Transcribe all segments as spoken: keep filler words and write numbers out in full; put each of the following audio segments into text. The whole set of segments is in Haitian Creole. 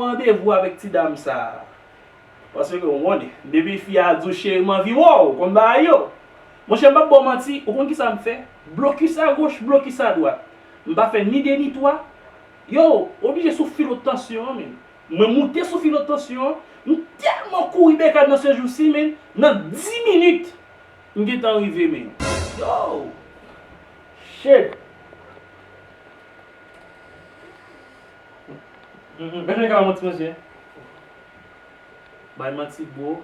yon randevou avèk ti dam sa a. Paske w konnen, depi fi a di w cheri m anvi wè w, konn bagay yo. Monchè, m p ap ba w manti, ou konn kisa m fè? Blokis agoch, blokis adwat. M pa fè ni de ni twa. Yo, oblije sou filo tansyon an, men. Mwen moute sou filo tansyon an. M tèlman kouri Bèkad nan sejousi, men. Nan dis minit, m gentan rive, men. Yo! Shit! Gade yon ka manti, mesye. Bay manti, bro.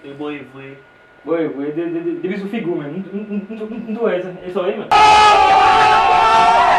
E bro, e vre. Bro, e vre. De- de- de- Depi sou figi w menm. M tou wè e sa w ye, men.